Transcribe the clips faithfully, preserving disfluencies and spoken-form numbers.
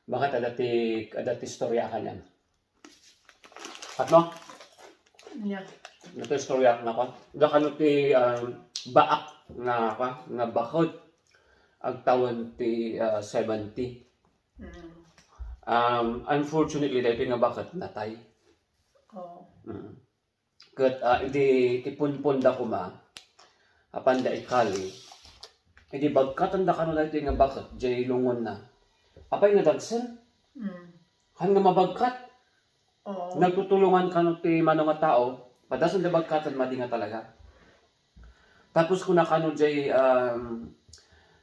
Bakit ada ti, ada ti istorya kanian? At no? Yeah. Ito istorya na ko. Da kano ti, um, baak nga, nga bakod. Agtawen ti, uh, seventy. Mm. Um, unfortunately, dahil nga bakod natay. Oh. Mm. Ket, ah, idi ipunpon da koma, apan da ikali, idi bagkatan da kano daytoy nga bakod, jay lungon na. Apay nga dagsen? Mm. Haan nga mabagkat? Oo. Nagtutulongan kano ti mano nga tao, padasen da bagkatan, madi nga talaga. Tapos kuna kano jay, um,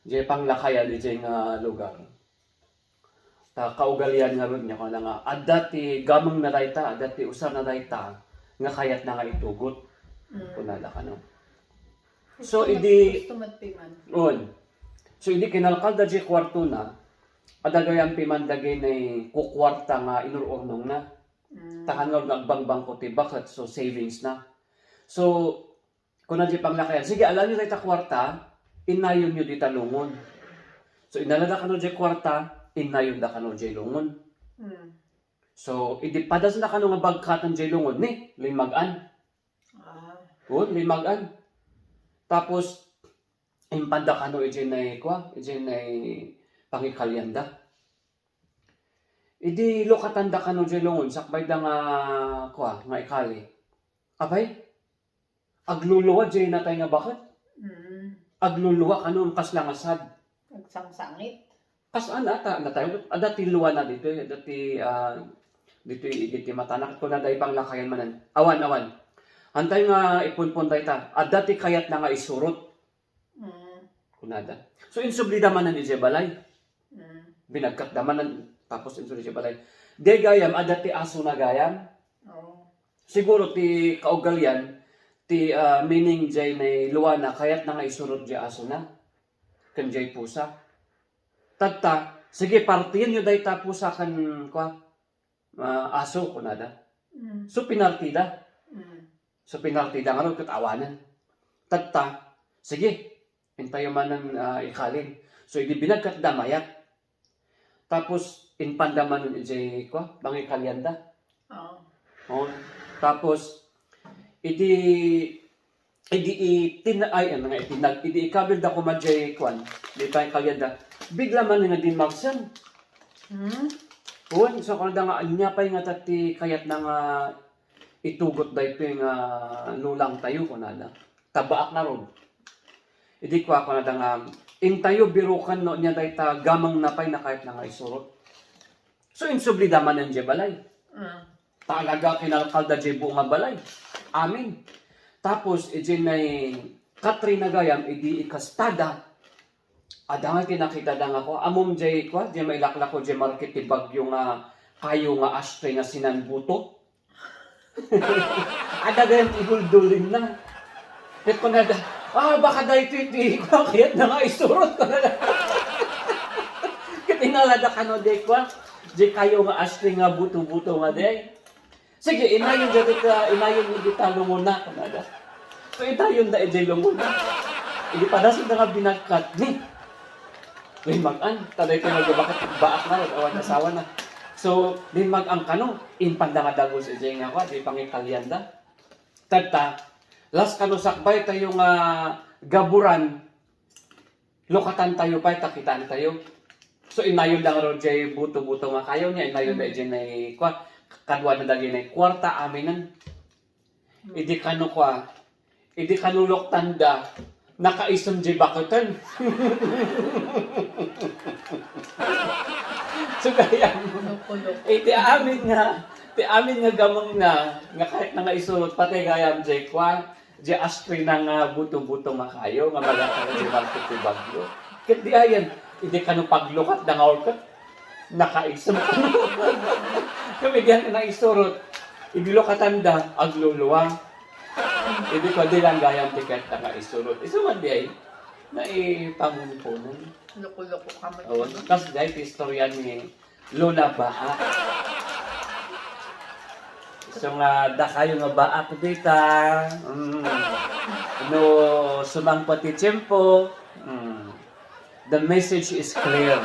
jay panglakayan, jay nga lugar. Ta kaugalian ngarud niya, kuna nga, adda ti gamengna dayta, adda ti usarna dayta, nga kayatna nga itugot. Mm. Kuna da kano. So, gusto met-, idi gusto met piman. On. So, idi kinalkalda jay kuartona, adda gayam piman dagiti kukuarta nga inur-urnongna. Mm. Ta haan nga agbangbangko ti bakod, so savings na. So, kuna jay panglakayan, "Sige, alaenyo dayta kuarta, innayonyo dita lungon." So, inalada kano jay kuarta, innayonda kano jay lungon. Mm. So, idi padasna kano nga bagkatan jay lungon, ni, limmag-an. Ah. Oo, limmag-an. Tapos, impanda kano ijay nay, kua, ijay nay pangikalianda. Idi lukatanda kano jay lungon, sakbayda nga, kua, nga ikali. Apay, agluluwa jay natay nga bakod. Mm. Agluluwa kano, kasla nga sad. Agsangsangit. Kas-, ania, ta, natay, adda ti luwana ditoy, adda ti, ah, ditoy, ditoy matana, ket kuna da ipanglakayan manen. Awan, awan. Hantay nga ipunpon dayta, adda ti kayatna nga isurot. Mm. Kunada. So, insublida manen ijay balay. Mm. Binagkatda manen, tapos insubli ijay balay. Di gayam, adda ti asona gayam. Oo. Siguro ti kaugalian, ti, ah, meaning jay nay luwana, kayatna nga isurot jay asona ken jay pusa. Tatta, "Sige, partienyo dayta pusa ken, kua, ah, aso," kunada. Mm. So, pinartida. Mm. So, pinartida ngarud ket awanen. Tatta, "Sige, intayo manen, ah, ikalin." So, idi binagkatda, mayat. Tapos, impanda manen ijay, kua, pangikalianda. Oo. Oo. Tapos, idi, idi itin-, ay, ano nga, itinag-, idi ikabilda koma jay, kuan, di pangikalianda, bigla manen nga dimmagsen. Hmm? Wen, so, kunada nga, ania pay nga ta ti kayatna nga itugot daytoy nga lulangtayo, kunada. Ta baak ngarud. Idi kua, kunada nga, "Intayo biroken no ania dayta gamengna pay nga kayatna nga isurot." So, insublida manen jay balay. Mm. Talaga, kinalkalda jay buo nga balay. Amin. Tapos, ijay nay katrina gayam, idi ikastada, adda nga kinakitada nga kua, ammom jay kua, jay mailaklako jay market ti Baguio nga kayo nga ash tree nga sinan buto. Adda gayam ti huldulinna. Ket kunada, "Ah, baka daytoy ti kua, kayatna nga isurot," kunada. Ket inalada kano jay kua, jay kayo nga ash tree nga buto-buto nga jay. "Sige, inayonda dita, inayonyo dita lungonna," kunada. So, inayonda ijay lungonna. Idi padasenda nga binagkat, ni, limmag-an. Ta daytoy nga baak, baak na, awan asawana. So, limmag-an kano, impanda nga dagus ijay nga kua, di pangikalianda. Tatta, las kano sakbaytayo nga gaburan, lukatantayo pay, ta kitaentayo. So, inayonda ngarud jay buto-buto nga kayo niya, inayonda ijay nay, kua, kaduana dagiti nay kuarta, aminen. Idi kano, kua, idi kano luktanda, nakaisem jay baketen. So, gayam, loko-loko. Iti amin nga, ti amin nga gamengna, nga kayatna nga isurot, pati gayam jay, kua, jay ash tree na nga buto-buto nga kayo, nga magakano jay market ti Baguio. Ket di ayan, idi kano paglukatda nga urket, nakaisem kano. Ngem idi ania nga isurot, idi lukatanda, agluluwa. Idi kua, di lang gayam ti kayatna nga isurot. Isu man di ay, naipangunpunan. Loko-loko ka man. Awan, kas di ay ti istorya ni Lola Baak. So nga, dakayo nga baak dita. Mm. No, sumangpet ti tiempo. Mm. The message is clear.